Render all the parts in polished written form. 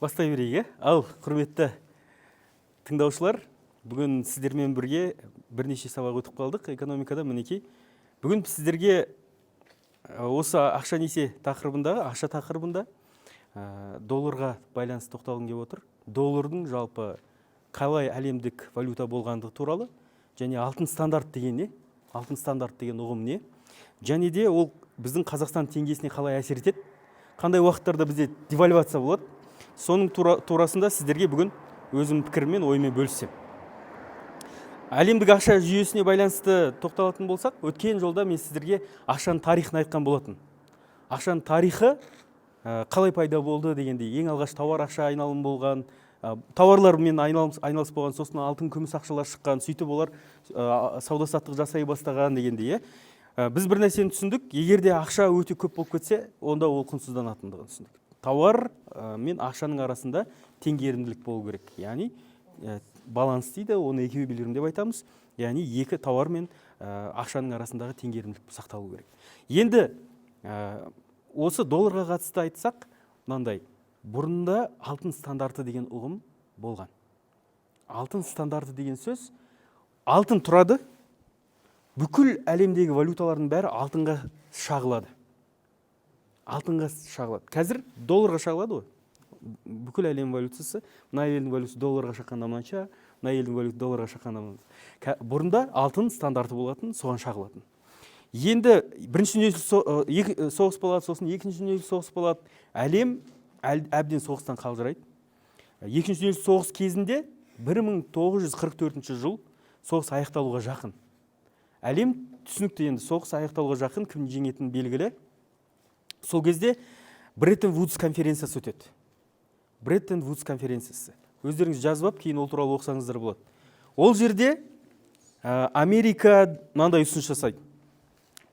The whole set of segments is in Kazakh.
Бастай берейік, иә. Ал, құрметті тыңдаушылар, бүгін сіздермен бірге бірнеше сабақ өтіп қалдық экономикада. Мінекей, бүгін сіздерге осы ақша, несие тақырыбындағы, ақша тақырыбында долларға байланысты тоқталғым келіп отыр. Доллардың жалпы қалай әлемдік валюта болғандығы туралы және алтын стандарт деген не, алтын стандарт деген ұғым не және де ол біздің Қазақстан теңгесіне қалай әсер етеді, қандай уақыттарда бізде девальвация болады, соның турасында сіздерге бүгін өзімнің пікіріммен, ойыммен бөліссем. Әлемдік ақша жүйесіне байланысты тоқталатын болсақ, өткен жолда мен сіздерге ақшаның тарихын айтқан болатын. Ақшаның тарихы қалай пайда болды дегендей, ең алғаш тауар ақша айналым болған, тауарлармен айналыс болған, сосын алтын, күміс ақшалар шыққан, сөйтіп олар сауда саттық жасай бастаған дегендей, иә. Біз бір нәрсені түсіндік: егер де ақша өте көп болып кетсе, онда ол құнсызданатындығын түсіндік. Тауар мен ақшаның арасында теңгерімділік болу керек, яғни баланс дейді оны, эквилибриум деп айтамыз, яғни екі тауар мен ақшаның арасындағы теңгерімділік сақталу керек. Енді осы долларға қатысты айтсақ, мынандай: бұрында алтын стандарты деген ұғым болған. Алтын стандарты деген сөз — алтын тұрады, бүкіл әлемдегі валюталардың бәрі алтынға шағылады, алтынға шағылады. Қазір долларға шағылады ғой бүкіл әлем валютасы. Мына елдің валютасы долларға шаққанда мынанша, мына елдің валютасы долларға шаққанда мынанша. Бұрында алтын стандарты болатын, соған шағылатын. Енді Бірінші дүниежүзілік соғыс болады, сосын Екінші дүниежүзілік соғыс болады. Әлем әбден соғыстан қалжырайды. Екінші дүниежүзілік соғыс кезінде, 1944 жыл, соғыс аяқталуға жақын. Әлем түсінікті, енді соғыс аяқталуға жақын, кім жеңетіні белгілі. Сол кезде Бреттон Вудс конференциясы өтеді. Бреттон Вудс конференциясы, өздеріңіз жазып алып, кейін ол туралы оқысаңыздар болады. Ол жерде Америка мынандай ұсыныс жасайды: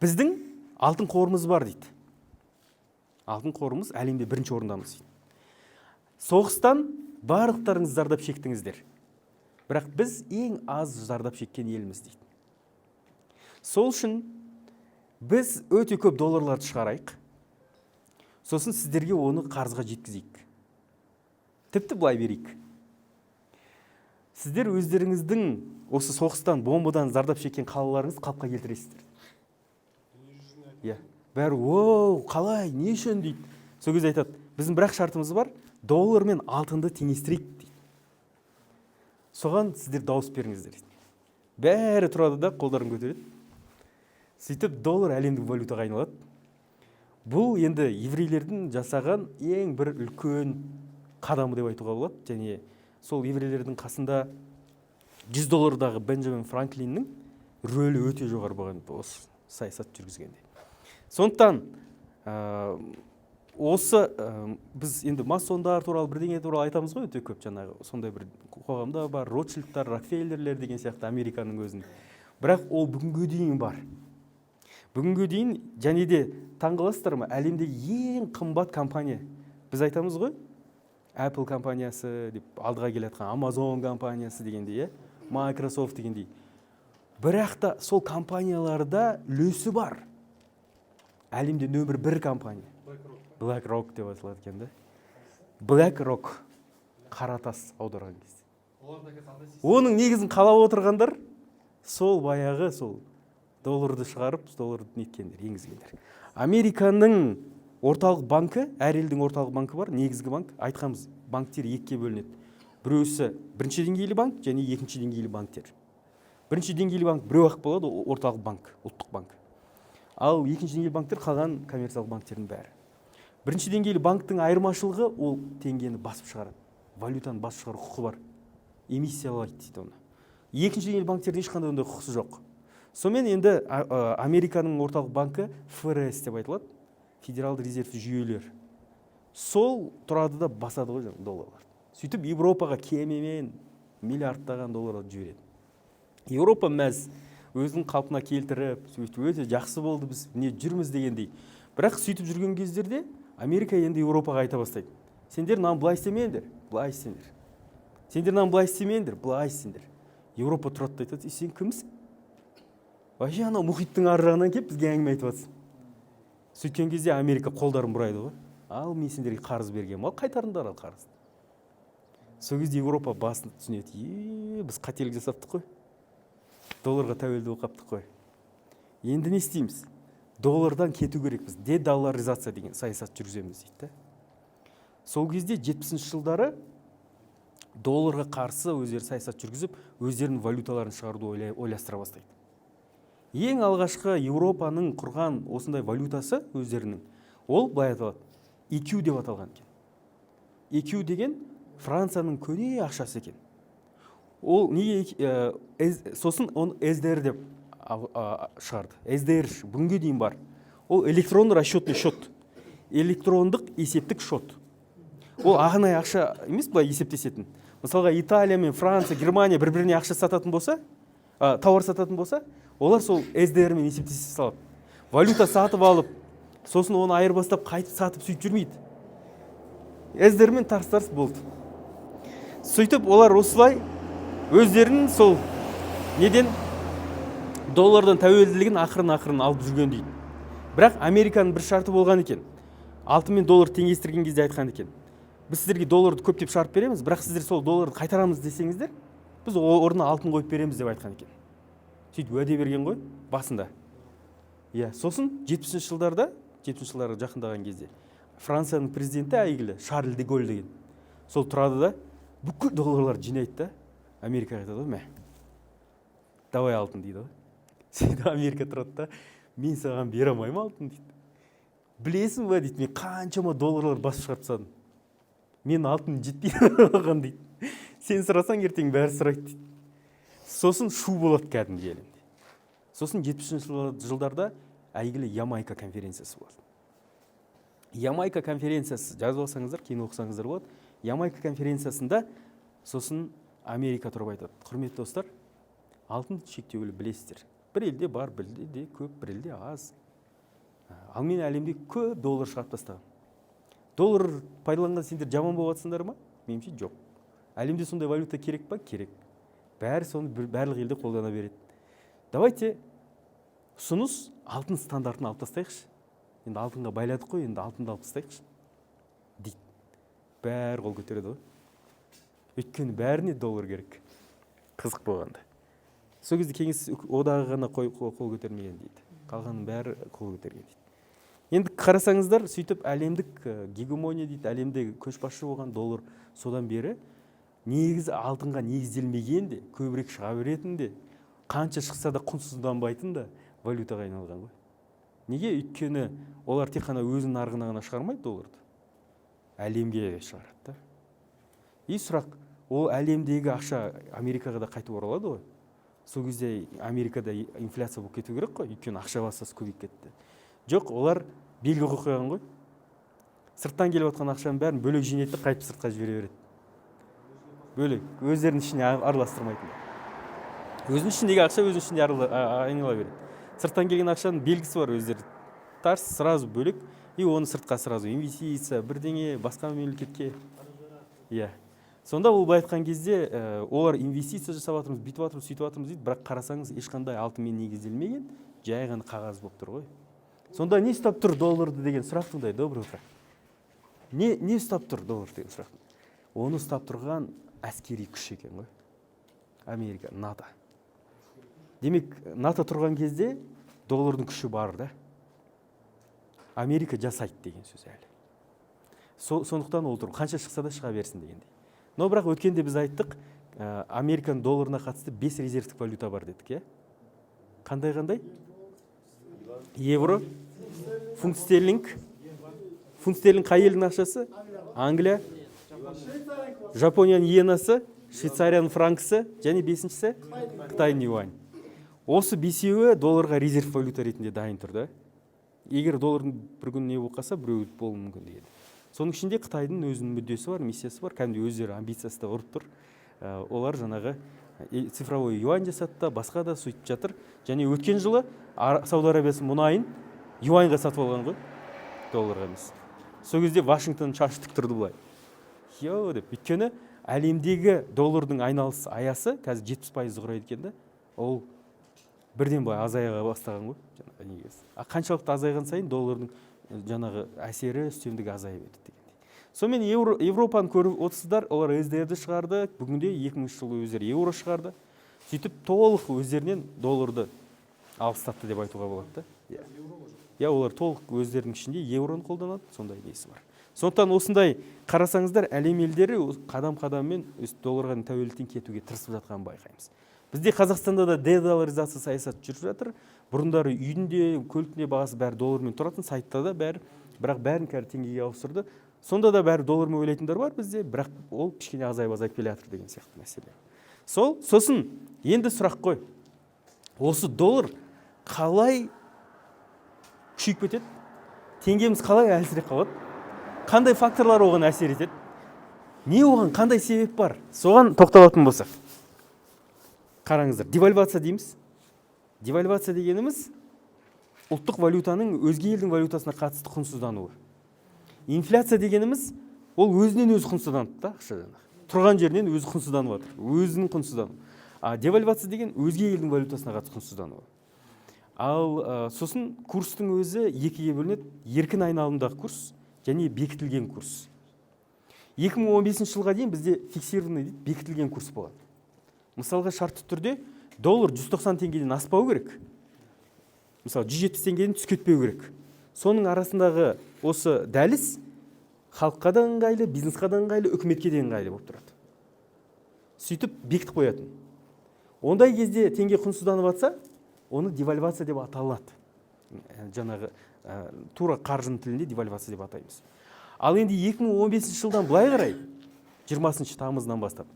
біздің алтын қорымыз бар дейді, алтын қорымыз, әлемде бірінші орындамыз дейді. Соғыстан барлықтарыңыз зардап шектіңіздер, бірақ біз ең аз зардап шеккен елміз дейді. Сол үшін біз өте көп долларларды шығарайық, сосын сіздерге оны қарызға жеткізейік, тіпті былай берейік: сіздер өздеріңіздің осы соғыстан, бомбадан зардап шеккен қалаларыңызды қалыпқа келтіресіздер. Иә, бәрі: «Оу, қалай, не үшін?» — дейді. Сол кезде айтады: «Біздің бір ақ шартымыз бар, доллар мен алтынды теңестірейік», — дейді. «Соған сіздер дауыс беріңіздер», — дейді. Бәрі тұрады да, қолдарын көтереді. Сөйтіп доллар әлемдік валютаға айналады. Бұл енді еврейлердің жасаған ең бір үлкен қадамы деп айтуға болады. Және сол еврейлердің қасында 100 доллардағы Бенджамин Франклиннің рөлі өте жоғары болған осы саясат жүргізгенде. Сондықтан осы біз енді масондар туралы, бірдеңе туралы айтамыз ғой өте көп. Жаңағы сондай бір қоғамда бар, Ротшильдтар, Рокфеллерлер деген сияқты Американың өзін. Бірақ ол бүгінге дейін бар, бүгінге дейін. Және де таңғаласыздар ма, әлемдегі ең қымбат компания, біз айтамыз ғой, Apple компаниясы деп, алдыға келе жатқан Amazon компаниясы дегендей, иә, Microsoft дегендей, бірақ та сол компанияларда үлесі бар әлемде нөмір бір компания BlackRock деп аталады екен да. BlackRock, қара тас аударған кезде. Оның негізін қалап отырғандар сол баяғы сол долларды шығарып, долларды неткендер, енгізгендер. Американың орталық банкі, әр елдің орталық банкі бар, негізгі банк. Айтқанбыз, банктер екіге бөлінеді: біреусі бірінші деңгейлі банк және екінші деңгейлі банктер. Бірінші деңгейлі банк біреу ақ болады, ол орталық банк, ұлттық банк. Ал екінші деңгейлі банктер — қалған коммерциялық банктердің бәрі. Бірінші деңгейлі банктің айырмашылығы — ол теңгені басып шығарады, валютаны басып шығару құқы бар, эмиссиялайды дейді оны. Екінші деңгейлі банктердің ешқандай ондай құқысы жоқ. Сонымен енді Американың орталық банкі ФРС деп айтылады, федералды резерв жүйелер. Сол тұрады да, басады ғой жаңағы долларларды. Сөйтіп Европаға кемемен миллиардтаған долларларды жібереді. Еуропа мәз, өзінің қалпына келтіріп, сөйтіп өте жақсы болды, біз не жүрміз дегендей. Бірақ сөйтіп жүрген кездерде Америка енді Еуропаға айта бастайды: сендер мынаны былай істемеңдер, былай істеңдер, сендер мынаны былай істемеңдер, былай істеңдер. Еуропа тұрады да айтады: «Сен кімсің вообще? Анау мұхиттың ар жағынан келіп, бізге әңгіме айтып жатрсың». Сөйткен кезде Америка қолдарын бұрайды ғой: ал мен сендерге қарыз бергенмін, ал қайтарыңдар ал қарызды. Сол кезде Еуропа басын түсінеді: е, біз қателік жасаптық қой, долларға тәуелді болып қалыптық қой, енді не істейміз? Доллардан кету керекпіз, дедолларизация деген саясат жүргіземіз дейді да. Сол кезде, 70-жылдары, долларға қарсы өздері саясат жүргізіп, өздерінің валюталарын шығаруды ойластыра бастайды. Ең алғашқы Еуропаның құрған осындай валютасы өздерінің, ол былай аталады, EQ деп аталған екен. EQ деген Францияның көне ақшасы екен. Ол неге сосын оны СДР деп шығарды. СДР бүгінге дейін бар. Ол электронный расчетный счет, электрондық есептік шот. Ол арнайы ақша емес, былай есептесетін. Мысалға, Италия мен Франция, Германия бір біріне ақша сататын болса, тауар сататын болса, олар сол СДР мен есептесе салады. Валюта сатып алып, сосын оны айырбастап, қайтып сатып, сөйтіп жүрмейді. СДР мен тарс тарс болды. Сөйтіп олар осылай өздерінің сол неден, доллардан тәуелділігін ақырын ақырын алып жүрген дейді. Бірақ Американың бір шарты болған екен. Алтын мен доллар теңестірген кезде айтқан екен: біз сіздерге долларды көптеп шығарып береміз, бірақ сіздер сол долларды қайтарамыз десеңіздер, біз орнына алтын қойып береміз деп айтқан екен. Сөйтіп уәде берген ғой басында, иә. Сосын 70-жылдарда, 70-жылдарға жақындаған кезде, Францияның президенті, әйгілі Шарль де Голль деген, сол тұрады да, бүкіл долларларды жинайды да, Америкаға айтады ғой: «Мә, давай алтын», — дейді ғой. Сөйтіп Америка тұрады да: «Мен саған бере алмаймын алтын», — дейді. «Білесің ба, — дейді, — мен қаншама долларлар басып шығарып тастадым, мен алтыным жетпейді оған», — дейді. «Сен сұрасаң, ертең бәрі сұрайды», — дейді. Сосын шу болады кәдімгідей әлемде. Сосын 70-жылдарда әйгілі Ямайка конференциясы болады. Ямайка конференциясы, жазып алсаңыздар, кейін оқысаңыздар болады. Ямайка конференциясында сосын Америка тұрып айтады: «Құрметті достар, алтын шектеулі, білесіздер, бір елде бар, бір елде көп, бір елде аз. Ал мен әлемде көп доллар шығарып тастағанмын. Доллар пайдаланған сендер жаман болып жатсыңдар ма? Меніңше, жоқ. Әлемде сондай валюта керек па? Керек. Бәрі соны барлық елде қолдана береді. Давайте, ұсыныс: алтын стандартын алып тастайықшы. Енді алтынға байладық қой, енді алтынды алып тастайықшы», — дейді. Бәрі қол көтереді ғой, өйткені бәріне доллар керек. Қызық болғанда, сол кезде Кеңес Одағы ғана қол көтермеген дейді, қалғанның бәрі қол көтерген дейді. Енді қарасаңыздар, сөйтіп әлемдік гегемония дейді, әлемдегі көшбасшы болған доллар содан бері негізі алтынға негізделмеген де, көбірек шыға беретін де, қанша шықса да құнсызданбайтын да валютаға айналған ғой. Неге? Өйткені олар тек қана өзінің нарығына ғана шығармайды долларды, әлемге шығарады да. И сұрақ: ол әлемдегі ақша Америкаға да қайтып оралады ғой. Сол кезде Америкада инфляция болып кету керек қой, өйткені ақша массасы көбейіп кетті. Жоқ, олар белгі қойып қойған ғой: сырттан келіп жатқан ақшаның бәрін бөлек жинайды да, қайтып сыртқа жібере береді бөлек, өздерінің ішіне араластырмайтын. Өзінің ішіндегі ақша өзінің ішінде айнала береді. Сырттан келген ақшаның белгісі бар, өздері тарс, сразу бөлек, и оны сыртқа сразу инвестиция, бірдеңе, басқа мемлекетке, иә. Сонда ол былай айтқан кезде, олар инвестиция жасап жатырмыз, бүйтіп жатырмыз, сөйтіп жатырмыз дейді. Бірақ қарасаңыз, ешқандай алтынмен негізделмеген, жай ғана қағаз болып тұр ғой. Сонда не ұстап тұр долларды деген сұрақ туындайды. Доброе утро. Не ұстап тұр доллар деген сұрақ. Оны ұстап тұрған әскери күш екен ғой, Америка, НАТО. Демек, НАТО тұрған кезде доллардың күші бар да, Америка жасайды деген сөз әлі. Сондықтан ол тұр, қанша шықса да шыға берсін дегендей. Но бірақ өткенде біз айттық, Американың долларына қатысты бес резервтік валюта бар дедік, иә. Қандай, қандай? Евро, фунт стерлинг. Фунт стерлинг қай елдің ақшасы? Англия. Жапонияның иенасы, Швейцарияның франкісі және бесіншісі Қытайдың юань. Осы бесеуі долларға резерв валюта ретінде дайын тұр да, егер доллардың бір күні не болып қалса, біреуі болуы мүмкін деген. Соның ішінде Қытайдың өзінің мүддесі бар, миссиясы бар, кәдімгідей өздері амбициясы да ұрып тұр. Олар жаңағы цифровой юань жасады да, басқа да сөйтіп жатыр. Және өткен жылы Сауд Арабиясы мұнайын юаньға сатып алған ғой, долларға емес. Сол кезде Вашингтон шашы тік тұрды былай, йо деп. Өйткені әлемдегі доллардың айналыс аясы қазір 70%-ды құрайды екен да, ол бірден былай азая бастаған ғой жаңағы негізі. А қаншалықты азайған сайын доллардың жаңағы әсері, үстемдігі азая береді дегендей. Сонымен Европаны көріп отырсыздар, олар СДР-ді шығарды, бүгінде 2000 жылы өздері евро шығарды. Сөйтіп толық өздерінен долларды алыстатты деп айтуға болады да. Иә. Иә, олар толық өздерінің ішінде евроны қолданады, сондай несі бар. Сондықтан осындай қарасаңыздар, әлем елдері қадам-қадаммен өз долларға тәуелділіктен кетуге тырысып жатқанын байқаймыз. Бізде, Қазақстанда да дедолларизация саясаты жүріп жатыр. Бұрындары үйдің де, көліктің де бағасы бәрі доллармен тұратын, сайтта да бәрі, бірақ бәрін қазір теңгеге ауыстырды. Сонда да бәрі доллармен ойлайтындар бар бізде, бірақ ол кішкене азайып азайып келе жатыр деген сияқты мәселе. Сол, сосын енді сұрақ қой. Осы доллар қалай күшейіп кетеді? Теңгеміз қалай әлсіреп қалады? Қандай факторлар оған әсер етеді? Не оған қандай себеп бар? Соған тоқталатын болсақ. Қараңыздар, девальвация дейміз. Девальвация дегеніміз — ұлттық валютаның өзге елдің валютасына қатысты құнсыздануы. Инфляция дегеніміз — ол өзінен өзі құнсызданды да, ақша жаңағы. Тұрған жерінен өзі құнсызданып жатыр. Өзінің құнсыздану. А девальвация деген — өзге елдің валютасына қатысты құнсыздануы. Ал сосын курстың өзі екіге бөлінеді: еркін айналымдағы курс және бекітілген курс. 2015 жылға дейін бізде фиксированный дейді, бекітілген курс болған. Мысалға, шартты түрде доллар 190 теңгеден аспау керек. Мысалы, 170 теңгеден түсіп кетпеу керек. Соның арасындағы осы дәліз халыққа да ыңғайлы, бизнесқа да ыңғайлы, үкіметке де ыңғайлы болып тұрады. Сөйтіп бекітіп қоятын. Ондай кезде теңге құнсызданып жатса, оны девальвация деп аталады. Жаңағы тура қаржының тілінде девальвация деп атаймыз. Ал енді 2015 жылдан былай қарай, 20 тамызынан бастап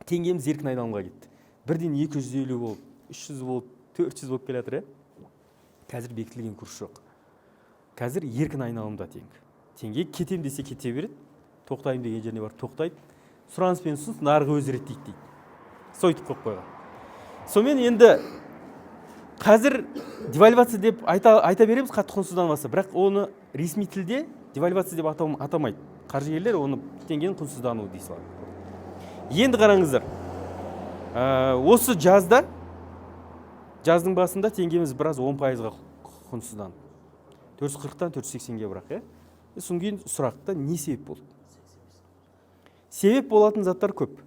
теңгеміз еркін айналымға кетті. Бірден 250 болып, 300 болып, 400 болып келе жатыр, иә. Қазір бекітілген курс жоқ. Қазір еркін айналымда теңге. Теңге кетем десе, кете береді, тоқтаймын деген жеріне барып тоқтайды. Сұраныс пен ұсыныс нарығы өзі реттейді дейді. Сөйтіп қойып қойған. Сонымен енді қазір девальвация деп айта береміз қатты құнсызданбаса, бірақ оны ресми тілде девальвация деп атамайды. Қаржыгерлер оны теңгенің құнсыздануы дей салады. Енді қараңыздар, осы жазда, жаздың басында теңгеміз біраз 10%-ға құнсызданды. 440-тан 480-ге бірақ, иә. Содан кейін сұрақта: не себеп болды? Себеп болатын заттар көп.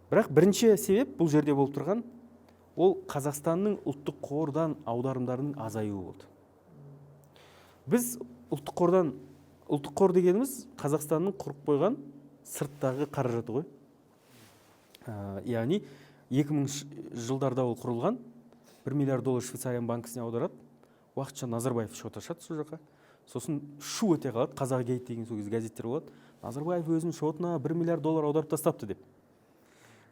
Бірақ бірінші себеп бұл жерде болып тұрған ол Қазақстанның ұлттық қордан аударымдарының азаюы болды. Біз ұлттық қордан, ұлттық қор дегеніміз — Қазақстанның құрып қойған сырттағы қаражаты ғой. Яғни 2000 жылдарда ол құрылған, 1 миллиард доллар Швейцария банкісіне аударады. Уақытша Назарбаев счет ашады сол жаққа. Сосын шу өте қалады, «Қазақ гейт» деген сол кезде газеттер болады. Назарбаев өзінің шотына 1 миллиард доллар аударып тастапты деп.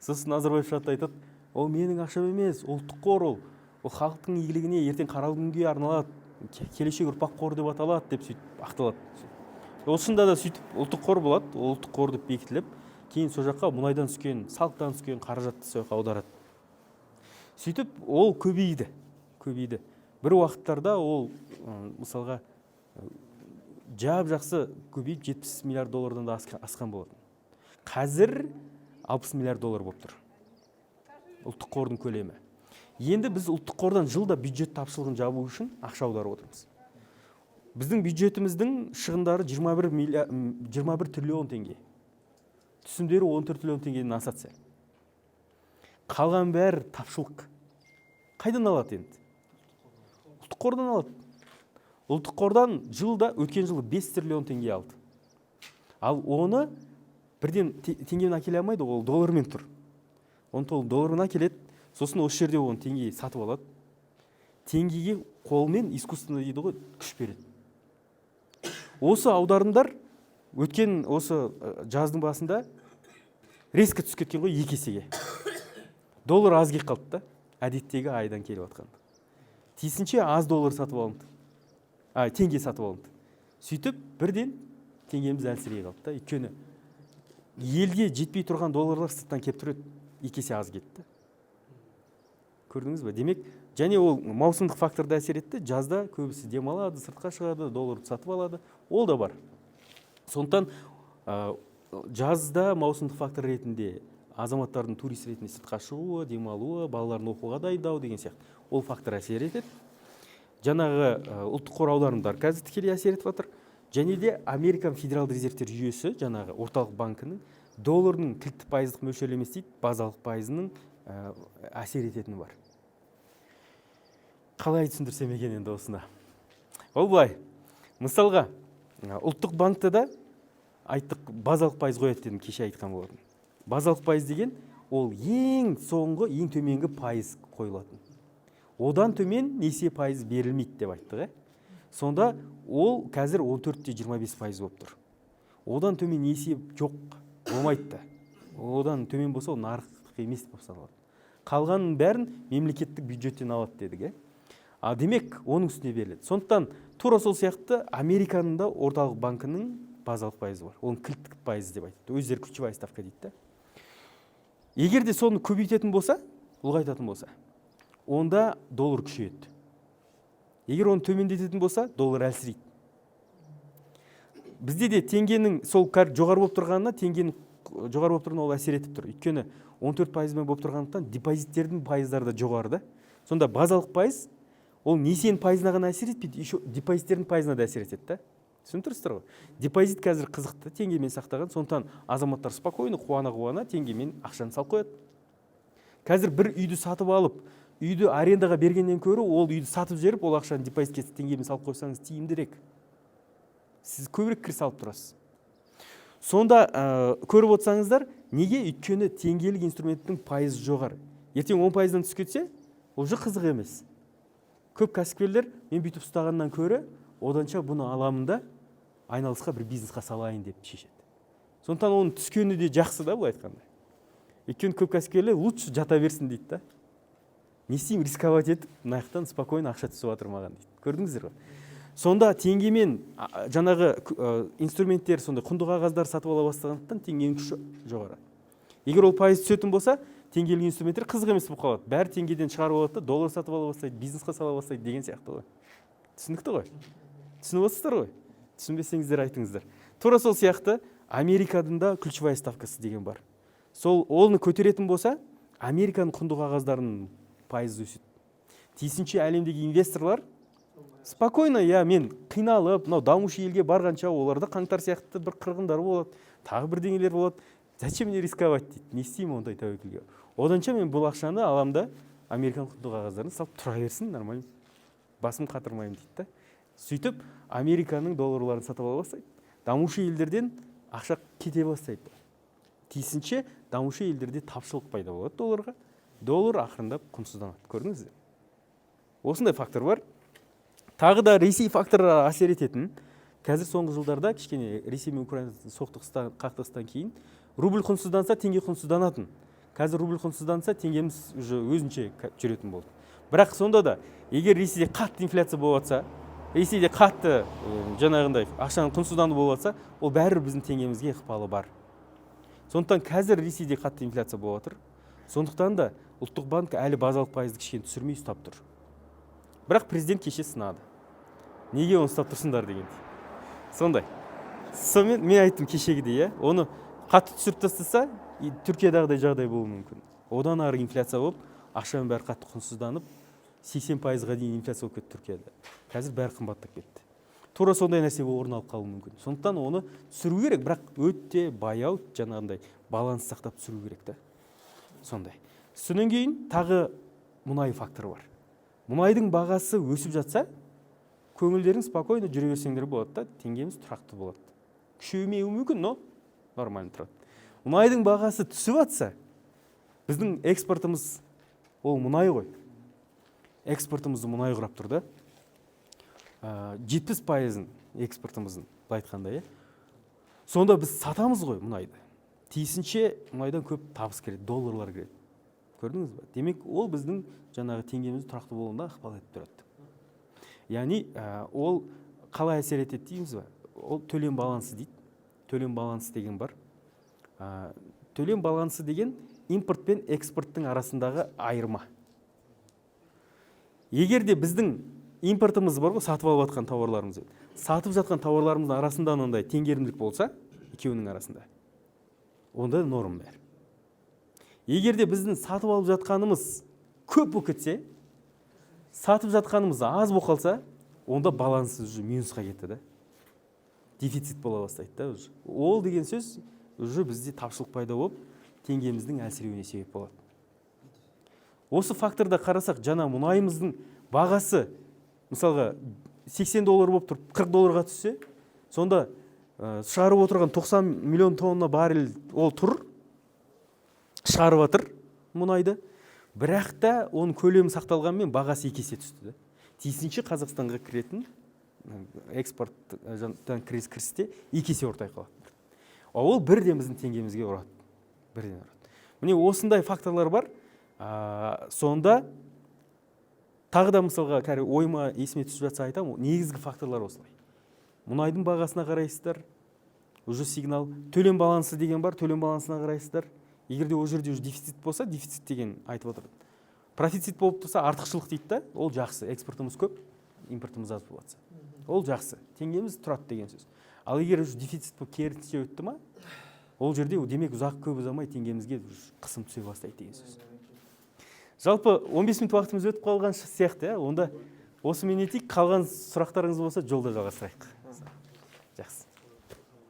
Сосын Назарбаев шығады да айтады: ол менің ақшам емес, ұлттық қор ол. Ол халықтың игілігіне, ертең қаралы күнге арналады, келешек ұрпақ қоры деп аталады деп сөйтіп ақталады. Ол шынында да сөйтіп ұлттық қор болады, ол ұлттық қор деп бекітіліп, кейін сол жаққа мұнайдан түскен, салықтан түскен қаражатты сол жаққа аударады. Сөйтіп ол көбейді, көбейді. Бір уақыттарда ол мысалға жап жақсы көбейіп, 70 миллиард доллардан да асқан болатын. Қазір 60 миллиард доллар болып тұр ұлттық қордың көлемі. Енді біз ұлттық қордан жылда бюджет тапшылығын жабу үшін ақша аударып отырмыз. Біздің бюджетіміздің шығындары 21 миллиард, 21 триллион теңге. Түсімдері 14 триллион теңгеден асады сәл. Қалған бәрі тапшылық. Қайдан алады енді? Ұлттық қордан алады. Ұлттық қордан жылда, өткен жылы 5 триллион теңге алды. Ал оны бірден теңгемен әкеле алмайды, ол доллармен тұр. Оны толық доллармен әкеледі, сосын осы жерде оны теңге сатып алады. Теңгеге қолмен искусственно дейді ғой, күш береді. Осы аударымдар өткен осы жаздың басында резко түсіп кеткен ғой екі есеге. Доллар аз келіп қалды да, әдеттегі айдан келіп жатқан. Тиісінше аз доллар сатып алынды. А, теңге сатып алынды. Сөйтіп бірден теңгеміз әлсірей қалды да, өйткені елге жетпей тұрған долларлар сырттан келіп тұр еді, екі есе аз кетті. Көрдіңіз бе? Демек, және ол маусымдық фактор да әсер етті. Жазда көбісі демалады, сыртқа шығады, долларды сатып алады. Ол да бар. Сондықтан жазда маусымдық фактор ретінде азаматтардың турист ретінде сыртқа шығуы, демалуы, балаларын оқуға дайындау деген сияқты. Ол фактор әсер етеді. Жаңағы ұлттық қор аударымдар қазір тікелей әсер етіп жатыр. Және де Американ Федералды резервтер жүйесі, жаңағы орталық банкінің доллардың кілтті пайыздық мөлшерлемесі дейді, базалық пайызының әсер ететіні бар. Қалай түсіндірсем екен енді осыны? Ол былай, мысалға, ұлттық банкте да айттық, базалық пайыз қояды дедім, кеше айтқан болатын. Базалық пайыз деген ол ең соңғы, ең төменгі пайыз қойылатын, одан төмен несие пайыз берілмейді деп айттық, иә. Сонда ол қазір 14,25% болып тұр. Одан төмен несие жоқ, болмайды да. Одан төмен болса, ол нарықтық емес болып саналады. Қалғанның бәрін мемлекеттік бюджеттен алады дедік, иә. А демек, оның үстіне беріледі. Сондықтан тура сол сияқты Американың да орталық банкінің базалық пайызы бар, оның кілттік пайызы деп айтады өздері, ключевая ставка дейді да. Егер де соны көбейтетін болса, ұлғайтатын болса, онда доллар күшейеді. Егер оны төмендететін болса, доллар әлсірейді. Бізде де теңгенің сол жоғары болып тұрғанына, теңгенің жоғары болып тұрғанына ол әсер етіп тұр. Өйткені 14 пайызбен болып тұрғандықтан, депозиттердің пайыздары да жоғары да. Сонда базалық пайыз ол несиенің пайызына ғана әсер етпейді, еще депозиттердің пайызына да әсер етеді да. Түсініп тұрсыздар ғой? Депозит қазір қызықты теңгемен сақтаған, сондықтан азаматтар спокойно, қуана қуана теңгемен ақшаны салып қояды. Қазір бір үйді сатып алып, үйді арендаға бергеннен көрі, ол үйді сатып жіберіп, ол ақшаны депозитке теңгемен салып қойсаңыз, тиімдірек, сіз көбірек кіріс алып тұрасыз. Сонда көріп отырсаңыздар, неге? Өйткені теңгелік инструменттің пайызы жоғары. Ертең 10 пайыздан түсіп кетсе, уже қызық емес. Көп кәсіпкерлер мен бүйтіп ұстағаннан көрі, оданша бұны аламын да, айналысқа, бір бизнесқа салайын деп шешеді. Сондықтан оның түскені де жақсы да, былай айтқанда. Өйткені көп кәсіпкерлер лучше жата берсін дейді да, не істеймін рисковать етіп, мына жақтан спокойно ақша түсіп жатыр маған дейді. Көрдіңіздер ғой? Сонда теңгемен жаңағы инструменттер, сондай құнды қағаздар сатып ала бастағандықтан, теңгенің күші жоғары. Егер ол пайыз түсетін болса, теңгелік инструменттер қызық емес болып қалады. Бәрі теңгеден шығарып алады да, доллар сатып ала бастайды, бизнесқа сала бастайды деген сияқты ғой. Түсінікті ғой? Түсініп отырсыздар ғой? Түсінбесеңіздер, айтыңыздар. Тура сол сияқты Американың да ключевая ставкасы деген бар. Сол оны көтеретін болса, Американың құнды қағаздарының пайызы өседі. Тиісінше әлемдегі инвесторлар спокойно, иә, мен қиналып мынау дамушы елге барғанша, оларда қаңтар сияқты бір қырғындар болады, тағы бірдеңелер болады, зачем мне рисковать дейді, не істеймін ондай тәуекелге? Оданша мен бұл ақшаны аламын да, американ құнды қағаздарын салып тұра берсін, нормально, басым қатырмаймын дейді да. Сөйтіп Американың долларларын сатып ала бастайды, дамушы елдерден ақша кете бастайды. Тиісінше дамушы елдерде тапшылық пайда болады долларға, доллар ақырындап құнсызданады. Көрдіңіз бе? Осындай фактор бар. Тағы да Ресей факторы әсер ететін. Қазір соңғы жылдарда кішкене Ресей мен Украина соқтығыстан, қақтығыстан кейін рубль құнсызданса, теңге құнсызданатын. Қазір рубль құнсызданса, теңгеміз уже өзінше жүретін болды. Бірақ сонда да егер Ресейде қатты инфляция болып жатса, Ресейде қатты жаңағындай ақшаның құнсыздану болып жатса, ол бәрібір біздің теңгемізге ықпалы бар. Сондықтан қазір Ресейде қатты инфляция болып жатыр. Сондықтан да ұлттық банк әлі базалық пайызды кішкене түсірмей ұстап тұр. Бірақ президент кеше сынады, неге оны ұстап тұрсыңдар дегендей. Сондай, сонымен мен айттым кешегідей, иә, оны қатты түсіріп тастаса, и Түркиядағыдай жағдай болуы мүмкін. Одан ары инфляция болып, ақшаның бәрі қатты құнсызданып, 80%-ға дейін инфляция болып кетті Түркияда. Қазір бәрі қымбаттап кетті. Тура сондай нәрсе орын алып қалуы мүмкін. Сондықтан оны түсіру керек, бірақ өте баяу, жаңағындай баланс сақтап түсіру керек та. Сондай. Содан кейін тағы мұнай факторы бар. Мұнайдың бағасы өсіп жатса, көңілдерің спокойно жүре берсеңдер болады да, теңгеміз тұрақты болады, күшеймеуі мүмкін, но нормально тұрады. Мұнайдың бағасы түсіп жатса, біздің экспортымыз ол мұнай ғой, экспортымызды мұнай құрап тұр да, 70%-ын экспортымыздың, былай айтқанда, иә. Сонда біз сатамыз ғой мұнайды, тиісінше мұнайдан көп табыс кіреді, долларлар кіреді. Көрдіңіз ба? Демек, ол біздің жаңағы теңгеміз тұрақты болуына ықпал етіп тұрады. Яғни ол қалай әсер етеді дейміз ба? Ол төлем балансы дейді. Төлем балансы деген бар. Төлем балансы деген импорт пен экспорттың арасындағы айырма. Егер де біздің импортымыз бар ғой, сатып алып жатқан тауарларымыз, сатып жатқан тауарларымыздың арасында мынандай теңгерімділік болса екеуінің арасында, онда норм бәрі. Егер де біздің сатып алып жатқанымыз көп болып кетсе, сатып жатқанымыз аз болып қалса, онда баланс уже минусқа кетті да. Дефицит бола бастайды да уже. Ол деген сөз, уже бізде тапшылық пайда болып, теңгеміздің әлсіреуіне себеп болады. Осы факторда қарасақ, жаңа мұнайымыздың бағасы, мысалға, 80 доллар болып тұрып, 40 долларға түссе, сонда шығарып отырған 90 миллион тонна баррель ол тұр, шығарып жатыр мұнайды, бірақ та оның көлемі сақталғанымен, бағасы екі есе түсті да. Тиісінше, Қазақстанға кіретін экспорттан кірісте екі есе ортай қалады. А ол бірден біздің теңгемізге ұрады, бірден ұрады. Міне, осындай факторлар бар. Сонда тағы да, мысалға, кәрі ойыма, есіме түсіп жатса, айтамын. Негізгі факторлар осылай: мұнайдың бағасына қарайсыздар, уже сигнал. Төлем балансы деген бар, төлем балансына қарайсыздар. Егер де ол жерде уже дефицит болса, дефицит деген айтып отыр, профицит болып тұрса, артықшылық дейді да, ол жақсы. Экспортымыз көп, импортымыз аз болып жатса, ол жақсы, теңгеміз тұрады деген сөз. Ал егер уже дефицит болып, керісінше өтті ма, ол жерде, демек, ұзақ, көп ұзамай теңгемізге уже қысым түсе бастайды деген сөз. Жалпы 15 минут уақытымыз өтіп қалған сияқты, иә. Онда осымен етейік. Қалған сұрақтарыңыз болса, жолда жалғастырайық.